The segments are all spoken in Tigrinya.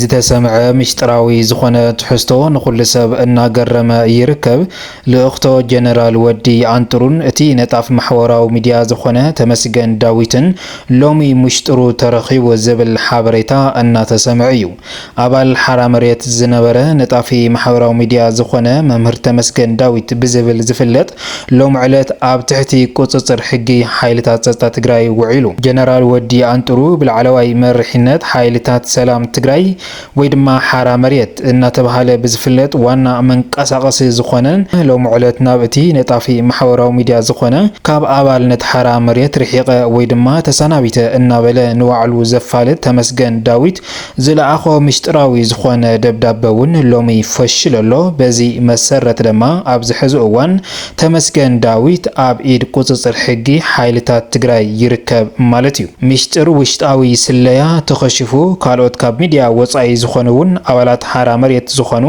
ዝተሰምዐ ምስጢራዊ ዝኾነ ትሕዝቶ ንኹሉ ሰብ እናገረመ ይርከብ። ልእኽቶ ጀነራል ወዲ ኣንጥሩን እቲ ነጣፍ ማሕበራዊ ሚድያ ዝኾነ ተመስገን ዳዊትን ሎሚ ምስጢሩ ተረኺቡ ዝብል ሓበሬታ እናተሰምዐ እዩ። ኣባል ሓራ መሬት ዝነበረ ነጣፊ ማሕበራዊ ሚድያ ዝኾነ መምህር ተመስገን ዳዊት ብዝብል ዝፍለጥ ሎም ዕለት ኣብ ትሕቲ ቁጽጽር ሕጊ ሓይልታት ጸጥታ ትግራይ ውዒሉ። ጀነራል ወዲ ኣንጥሩ ብላዕለዋይ መሪሕነት ሓይልታት ሰላም ትግራይ ወይ ድማ ሓራ መሬት እናተባሃለ ብዝፍለጥ ዋና መንቀሳቐሲ ዝኾነን ሎም ዕለት ናብ እቲ ነጣፊ ማሕበራዊ ሚድያ ዝኾነ ካብ ኣባልነት ሓራ መሬት ርሒቐ ወይ ድማ ተሰናቢተ እናበለ ንባዕሉ ዘፋልጥ ተመስገን ዳዊት ዝለኣኾ ምስጢራዊ ዝኾነ ደብዳበ እውን ሎሚ ፈሽሉ ኣሎ። በዚ መሰረት ድማ ኣብዚ ሕዚ እዋን ተመስገን ዳዊት ኣብ ኢድ ቁጽጽር ሕጊ ሓይልታት ትግራይ ይርከብ ማለት እዩ። ምስጢር ውሽጣዊ ስለያ ተኸሺፉ፣ ካልኦት ካብ ሚድያ ወጻኢ ዝኾኑ እውን ኣባላት ሓራ መሬት ዝኾኑ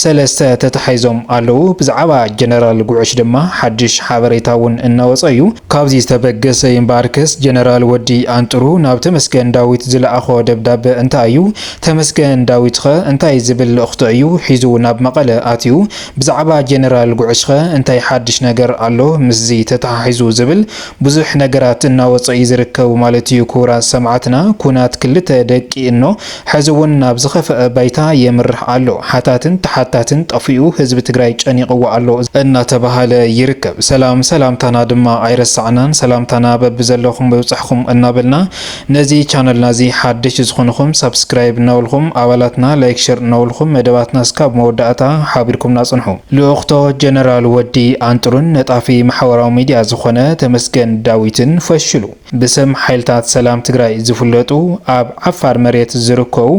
ሰለስተ ተታሒዞም ኣለዉ። ብዛዕባ ጀነራል ጉዕሽ ድማ ሓድሽ ሓበሬታ እውን እናወጸ እዩ። ካብዚ ዝተበገሰ እምበኣርከስ ጀነራል ወዲ ኣንጥሩ ናብ ተመስገን ዳዊት ዝለኣኾ ደብዳበ እንታይ እዩ? ተመስገን ዳዊትኸ እንታይ ዝብል ልእኽቶ እዩ ሒዙ ናብ መቐለ ኣትዩ? ብዛዕባ ጀነራል ጉዕሽኸ እንታይ ሓድሽ ነገር ኣሎ ምስዚ ተተሓሒዙ ዝብል ብዙሕ ነገራት እናወፀ እዩ ዝርከቡ ማለት እዩ። ክቡራት ሰማዕትና፣ ኩናት ክልተ ደቂ እኖ ሕዚ እውን ናብ ዝኸፈአ ባይታ የምርሕ ኣሎ። ሓታትን ተሓታትን ጠፊኡ ህዝቢ ትግራይ ጨኒቕዎ ኣሎ እናተባሃለ ይርከብ። ሰላም ሰላምታና ድማ ኣይረሳዕናን። ሰላምታና በብዘለኹም በብጻሕኩም እናበልና ነዚ ቻነልና እዚ ሓድሽ ዝኾንኹም ሳብስክራይብ እናበልኹም ኣባላትና ላይክ ሸር እናበልኹም መደባትና እስካብ መወዳእታ ሓቢርኩምና ጽንሑ። ልኡኽቶ ጀነራል ወዲ ኣንጥሩን ነጣፊ ማሕበራዊ ሚድያ ዝኾነ ተመስገን ዳዊትን ፈሽሉ። ብስም ሓይልታት ሰላም ትግራይ ዝፍለጡ ኣብ ዓፋር መሬት ዝርከቡ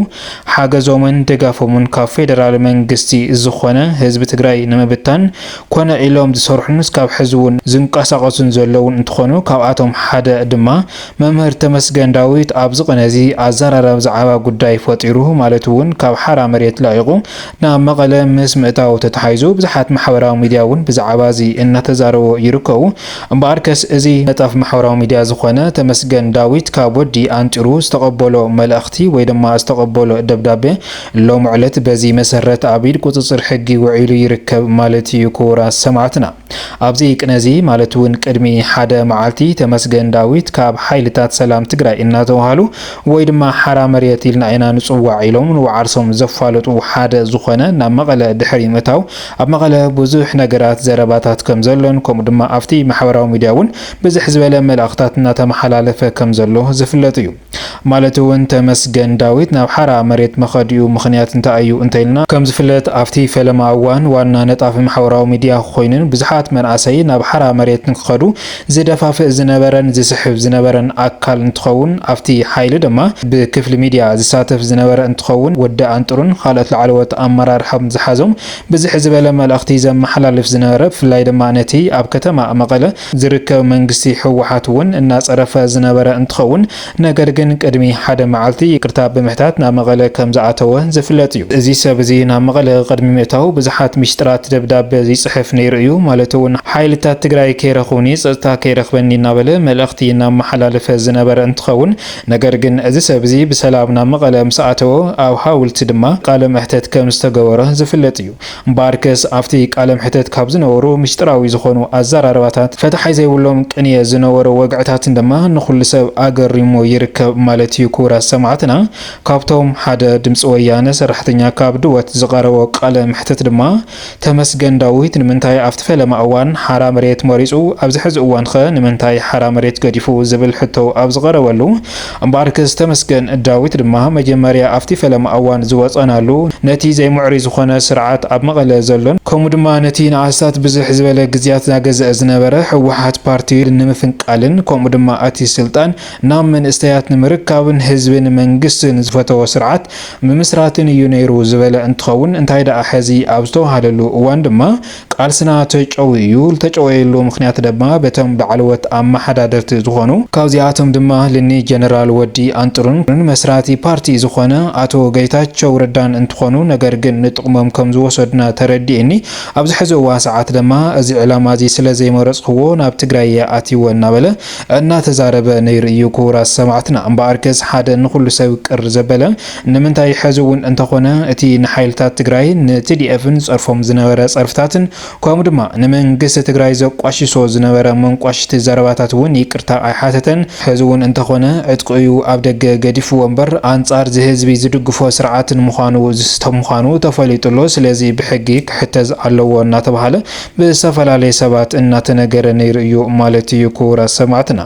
ሓገዞምን ድጋፎምን ካብ ፌደራል መንግስቲ ዝኾነ ህዝቢ ትግራይ ንምብታን ኮነ ኢሎም ዝሰርሑን እስካብ ሕዚ እውን ዝንቀሳቐሱን ዘለውን እንትኾኑ፣ ካብኣቶም ሓደ ድማ መምህር ተመስገን ዳዊት ኣብዚ ቅነ እዚ ኣዘራራቢ ዛዕባ ጉዳይ ፈጢሩ፣ ማለት እውን ካብ ሓራ መሬት ለቒቑ ናብ መቐለ ምስ ምእታው ተተሓሒዙ ብዙሓት ማሕበራዊ ሚድያ እውን ብዛዕባ እዚ እናተዛረቡ ይርከቡ። እምበኣርከስ እዚ ነጣፍ ማሕበራዊ ሚድያ ዝኾነ ተመስገን ዳዊት ካብ ወዲ ኣንጢሩ ዝተቐበሎ መልእኽቲ ወይ ድማ ዝተቐበሎ ደብዳቤ ሎም ዕለት በዚ መሰረት ኣብ ኢድ ቁፅፅር ሕጊ ውዒሉ ይርከብ ማለት እዩ። ክቡራት ሰማዕትና፣ ኣብዚ ቅነ እዚ ማለት እውን ቅድሚ ሓደ መዓልቲ ተመስገን ዳዊት ካብ ሓይልታት ሰላም ትግራይ እናተባሃሉ ወይ ድማ ሓራ መሬት ኢልና ኢና ንፅዋዕ ኢሎም ንባዕርሶም ዘፋለጡ ሓደ ዝኾነ ናብ መቐለ ድሕሪ ምእታው ኣብ መቐለ ብዙሕ ነገራት ዘረባታት ከም ዘሎን ከምኡ ድማ ኣብቲ ማሕበራዊ ሚድያ እውን ብዝሕ ዝበለ መልእኽታት እናተመሓላለፈ ከም ዘሎ ዝፍለጥ እዩ። ማለት እውን ተመስገን ዳዊት ናብ ሓራ መሬት መኸዲኡ ምኽንያት እንታይ እዩ እንተኢልና፣ ከም ዝፍለጥ ኣብቲ ፈለማ እዋን ዋና ነጣፊ ማሕበራዊ ሚድያ ኮይኑን ብዙሓት መናእሰይ ናብ ሓራ መሬት ንክኸዱ ዝደፋፍእ ዝነበረን ዝስሕብ ዝነበረን ኣካል እንትኸውን፣ ኣብቲ ሓይሊ ድማ ብክፍሊ ሚድያ ዝሳተፍ ዝነበረ እንትኸውን፣ ወዲ ኣንጥሩን ካልኦት ላዕለዎት ኣመራርሓ ዝሓዞም ብዝሕ ዝበለ መልእኽቲ ዘመሓላልፍ ዝነበረ፣ ብፍላይ ድማ ነቲ ኣብ ከተማ መቐለ ዝርከብ መንግስቲ ህወሓት እውን እናፀረፈ ዝነበረ እንትኸውን፣ ነገር ግን ቅድሚ ሓደ መዓልቲ ይቅርታ ብምሕታት ናብ መቐለ ከም ዝኣተወ ዝፍለጥ እዩ። እዚ ሰብ እዚ ናብ መቐለ ቅድሚ ምእታው ብዙሓት ሚስጥራት ደብዳበ ይፅሕፍ ነይሩ እዩ። ማለት እውን ሓይልታት ትግራይ ከይረኽቡኒ፣ ፀጥታ ከይረኽበኒ እናበለ መልእኽቲ እናመሓላለፈ ዝነበረ እንትኸውን፣ ነገር ግን እዚ ሰብ እዚ ብሰላም ናብ መቐለ ምስ ኣተወ ኣብ ሃውልቲ ድማ ቃለ መሕተት ከም ዝተገበረ ዝፍለጥ እዩ። እምበኣርከስ ኣብቲ ቃለ መሕተት ካብ ዝነበሩ ምስጢራዊ ዝኾኑ ኣዘራርባታት፣ ፈታሓይ ዘይብሎም ቅንየ ዝነበሩ ወግዕታትን ድማ ንኹሉ ሰብ ኣገሪሙ ይርከብ ማለት እዩ። ክቡራት ሰማዕትና፣ ካብቶም ሓደ ድምፂ ወያነ ሰራሕተኛ ካብ ድወት ዝቐረቦ ቃለ መሕተት ድማ፣ ተመስገን ዳዊት ንምንታይ ኣብቲ ፈለማ እዋን ሓራ መሬት መሪፁ፣ ኣብዚ ሕዚ እዋን ኸ ንምንታይ ሓራ መሬት ገዲፉ ዝብል ሕቶ ኣብ ዝቐረበሉ፣ እምበኣርከስ ተመስገን ዳዊት ድማ መጀመርያ ኣብቲ ፈለማ እዋን ዝወፀናሉ ነቲ ዘይምዕሩይ ዝኾነ ስርዓት ኣብ መቐለ ዘሎን ከምኡ ድማ ነቲ ንኣስታት ብዝሕ ዝበለ ግዝያት እናገዘአ ዝነበረ ህወሓት ፓርቲ ንምፍንቃልን ከምኡ ድማ እቲ ስልጣን ናብ መንእሰያት ንምርካብን ህዝብን መንግስትን ዝፈተዎ ስርዓት ምምስራትን እዩ ነይሩ ዝበለ እንትኸውን፣ እንታይ ደኣ ሕዚ ኣብ ዝተባሃለሉ እዋን ድማ ቃልስና ተጨውዩ እዩ። ዝተጨወየሉ ምኽንያት ድማ በቶም ላዕለዎት ኣመሓዳደርቲ ዝኾኑ፣ ካብዚኣቶም ድማ ልኒ ጀነራል ወዲ ኣንጥሩን መስራቲ ፓርቲ ዝኾነ ኣቶ ጌታቸው ረዳን እንትኾኑ፣ ነገር ግን ንጥቕሞም ከም ዝወሰዱና ተረዲእኒ። ኣብዚ ሕዚ እዋን ሰዓት ድማ እዚ ዕላማ እዚ ስለ ዘይመረፅክዎ ናብ ትግራይ እየ ኣትይዎ እናበለ እናተዛረበ ነይሩ እዩ። ክቡራት ሰማዕትና፣ እምበኣርከስ ሓደ ንኹሉ ሰብ ቅር ዘበለ ንምንታይ ሕዚ እውን እንተኾነ እቲ ንሓይልታት ትግራይ ንቲዲኤፍን ዝጸርፎም ዝነበረ ጸርፍታትን ከምኡ ድማ ንመንግስቲ ትግራይ ዘቋሽሾ ዝነበረ መንቋሽቲ ዘረባታት እውን ይቅርታ ኣይሓተተን። ሕዚ እውን እንተኾነ ዕጥቁ እዩ ኣብ ደገ ገዲፍዎ እምበር ኣንጻር ዝህዝቢ ዝድግፎ ስርዓትን ምዃኑ ዝስተ ምዃኑ ተፈሊጡ ኣሎ። ስለዚ ብሕጊ ክሕተዝ ኣለዎ እናተባሃለ ብዝተፈላለየ ሰባት እናተነገረ ነይሩ እዩ ማለት እዩ። ክቡራት ሰማዕትና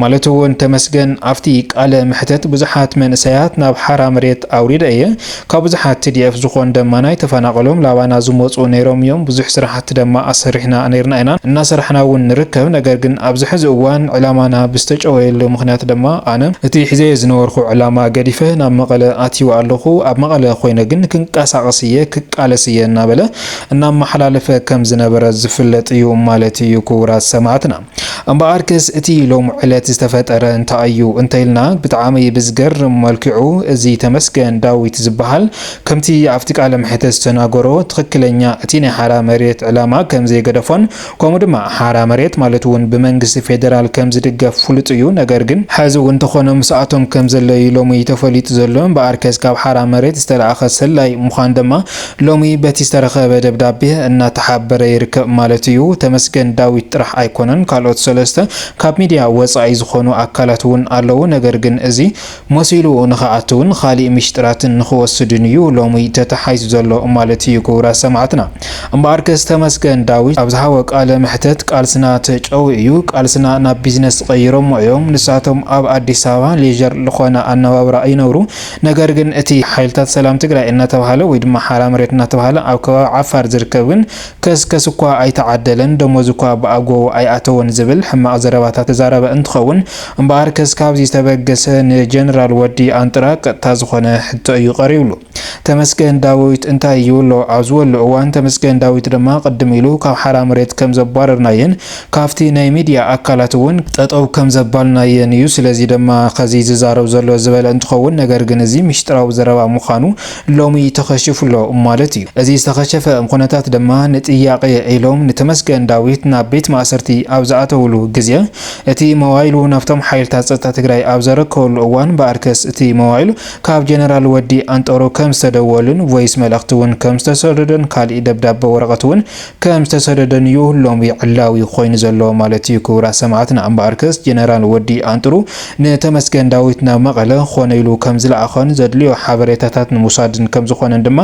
ማለት እውን ተመስገን ኣብቲ ቃለ መሕተት ብዙሓት መንእሰያት ናብ ሓራ መሬት ኣውሪደ እየ። ካብ ብዙሓት ቲዲኤፍ ዝኾን ደማ ናይ ተፈናቐሎም ላባና ዝመፁ ነይሮም እዮም። ብዙሕ ስራሕቲ ደማ ኣሰሪሕና ነይርና ኢና፣ እናሰራሕና እውን ንርከብ። ነገር ግን ኣብዚ ሕዚ እዋን ዕላማና ብዝተጨወየሉ ምኽንያት ደማ ኣነ እቲ ሒዘዮ ዝነበርኩ ዕላማ ገዲፈ ናብ መቐለ ኣትይወ ኣለኹ። ኣብ መቐለ ኮይነ ግን ክንቀሳቐስ እየ፣ ክቃለስ እየ እናበለ እናመሓላለፈ ከም ዝነበረ ዝፍለጥ እዩ ማለት እዩ። ክቡራት ሰማዕትና እምበኣርከስ እቲ ሎሚ ዕለት ዝተፈጠረ እንታይ እዩ እንተኢልና ብጣዕሚ ብዝገርም መልክዑ እዚ ተመስገን ዳዊት ዝበሃል ከምቲ ኣብቲ ቃለ መሕተት ዝተናገሮ ትኽክለኛ እቲ ናይ ሓራ መሬት ዕላማ ከም ዘይገደፎን ከምኡ ድማ ሓራ መሬት ማለት እውን ብመንግስቲ ፌደራል ከም ዝድገፍ ፍሉጥ እዩ። ነገር ግን ሕዚ እውን እንተኾነ ምስኣቶም ከም ዘሎ እዩ ሎሚ ተፈሊጡ ዘሎ። እምበኣርከስ ካብ ሓራ መሬት ዝተለኣኸ ሰላይ ምዃን ድማ ሎሚ በቲ ዝተረኸበ ደብዳቤ እናተሓበረ ይርከብ ማለት እዩ። ተመስገን ዳዊት ጥራሕ ኣይኮነን፣ ካልኦት ሰለስተ ካብ ሚድያ ወፃኢ ዝኾኑ ኣካላት እውን ኣለዉ። ነገር ግን እዚ መሲሉ ንኽኣትውን ካሊእ ምሽጥራትን ንኽወስድን እዩ ሎሚ ተተሓይዙ ዘሎ ማለት እዩ። ክቡራት ሰማዕትና እምበኣርከስ ተመስገን ዳዊት ኣብ ዝሃቦ ቃለ መሕተት ቃልስና ተጨዊ እዩ፣ ቃልስና ናብ ቢዝነስ ቀይሮሞ እዮም። ንሳቶም ኣብ ኣዲስ ኣበባ ሌጀር ዝኾነ ኣነባብራ ይነብሩ። ነገር ግን እቲ ሓይልታት ሰላም ትግራይ እናተባሃለ ወይ ድማ ሓራ መሬት እናተባሃለ ኣብ ከባቢ ዓፋር ዝርከብ ግን ከስከስ እኳ ኣይተዓደለን፣ ደሞዝ እኳ ብኣግባቡ ኣይኣተወን ዝብል ሕማቕ ዘረባታት ተዛረበ እንትኸውን እምበኣርከስ ካብዚ ዝተበገሰ ንጀነራል ወዲ ኣንጥራ ቀጥታ ዝኾነ ሕቶ እዩ ቀሪብሉ። ተመስገን ዳዊት እንታይ ይብሎ ኣብ ዝበሎ እዋን ተመስገን ዳዊት ድማ ቅድም ኢሉ ካብ ሓራ መሬት ከም ዘባረርናየን ካብቲ ናይ ሚድያ ኣካላት እውን ጠጠው ከም ዘባልናየን እዩ። ስለዚ ድማ ከዚ ዝዛረብ ዘሎ ዝበለ እንትኸውን ነገር ግን እዚ ምሽጥራዊ ዘረባ ምዃኑ ሎሚ ተኸሽፉ ኣሎ ማለት እዩ። እዚ ዝተኸሸፈ ኩነታት ድማ ንጥያቄ ኢሎም ንተመስገን ዳዊት ናብ ቤት ማእሰርቲ ኣብ ዝኣተውሉ ግዜ እቲ መዋይሉ ናብቶም ሓይልታት ጸጥታ ትግራይ ኣብ ዘረከበሉ እዋን በኣርከስ እቲ መዋይሉ ካብ ጀነራል ወዲ ኣንጠሮ ከም ዝተደወሉን ቮይስ መልእኽቲ እውን ከም ዝተሰደደን ካሊእ ደብዳበ ወረቐት እውን ከም ዝተሰደደን እዩ ሎሚ ዕላዊ ኮይኑ ዘሎ ማለት እዩ። ክቡራት ሰማዕትና እምበኣርከስ ጀነራል ወዲ ኣንጥሩ ንተመስገን ዳዊት ናብ መቐለ ኮነ ኢሉ ከም ዝለኣኸን ዘድልዮ ሓበሬታታት ንምውሳድን ከም ዝኾነን ድማ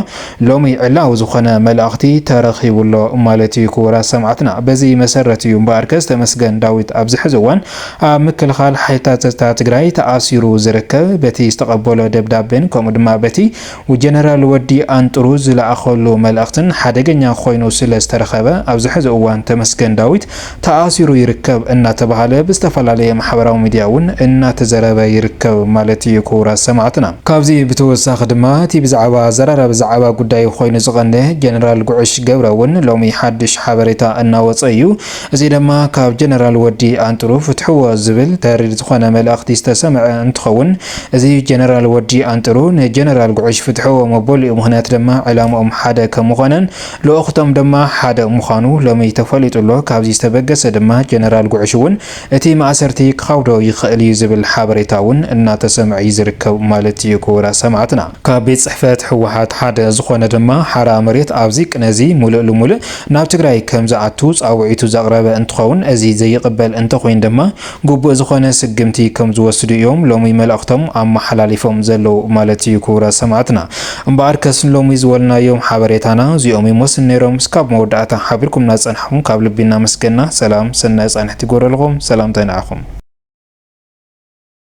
ሎሚ ዕላዊ ዝኾነ መልእኽቲ ተረኺቡ ኣሎ ማለት እዩ። ክቡራት ሰማዕትና በዚ መሰረት እዩ እምበኣርከስ ተመስገን ዳዊት ኣብዚ ሕዚ እዋን ኣብ ምክልኻል ሓይልታት ጸጥታ ትግራይ ተኣሲሩ ዝርከብ። በቲ ዝተቐበሎ ደብዳቤን ከምኡ ድማ በቲ ጀነራል ወዲ ኣንጥሩ ዝለኣኸሉ መልእኽትን ሓደገኛ ኮይኑ ስለ ዝተረኸበ ኣብዚ ሕዚ እዋን ተመስገን ዳዊት ተኣሲሩ ይርከብ እናተባሃለ ብዝተፈላለየ ማሕበራዊ ሚድያ እውን እናተዘረበ ይርከብ ማለት እዩ። ክቡራት ሰማዕትና ካብዚ ብተወሳኺ ድማ እቲ ብዛዕባ ኣዘራራቢ ዛዕባ ጉዳይ ኮይኑ ዝቐነ ጀነራል ጉዕሽ ገብረ እውን ሎሚ ሓድሽ ሓበሬታ እናወፀ እዩ። እዚ ድማ ካብ ጀነራል ወዲ ኣንጥሩ ፍትሕዎ ዝብል ተሪር ዝኾነ መልእኽቲ ዝተሰምዐ እንትኸውን እዚ ጀነራል ወዲ ኣንጥሩ ንጀነራል ጉዕሽ ፍትሕዎ መበሊኡ ምኽንያት ድማ ዕላምኦም ሓደ ከም ምዃነን ልኡኽቶም ድማ ሓደ ምዃኑ ሎሚ ተፈሊጡ ኣሎ። ካብዚ ዝተበገሰ ድማ ጀነራል ጉዕሽ እውን እቲ ማእሰርቲ ክኸብዶ ይኽእል እዩ ዝብል ሓበሬታ እውን እናተሰምዐ እዩ ዝርከብ ማለት እዩ። ክቡራት ሰማዕትና ካብ ቤት ጽሕፈት ህወሓት ሓደ ዝኾነ ድማ ሓራ መሬት ኣብዚ ቅነዚ ሙሉእ ልሙሉእ ናብ ትግራይ ከም ዝኣቱ ጻውዒቱ ዘቕረበ እንትኸውን እዚ ዘይቕበል እንተኮይኑ ድማ ግቡእ ዝኾነ ስግምቲ ከም ዝወስዱ እዮም ሎሚ መልእኽቶም ኣመሓላሊፎም ዘለዉ ማለት እዩ። ክቡራት ሰማዕትና እምበኣርከስ ሎሚ ዝበልናዮም ሓበሬታና እዚኦም ይመስሉ ነይሮም። እስካብ መወዳእታ ሓቢርኩምና ዝጸናሕኩም ካብ ልቢ እናመስገና ሰላም ሰናይ ጻንሕቲ ይግበረልኹም። ሰላምታይ ንዓኹም።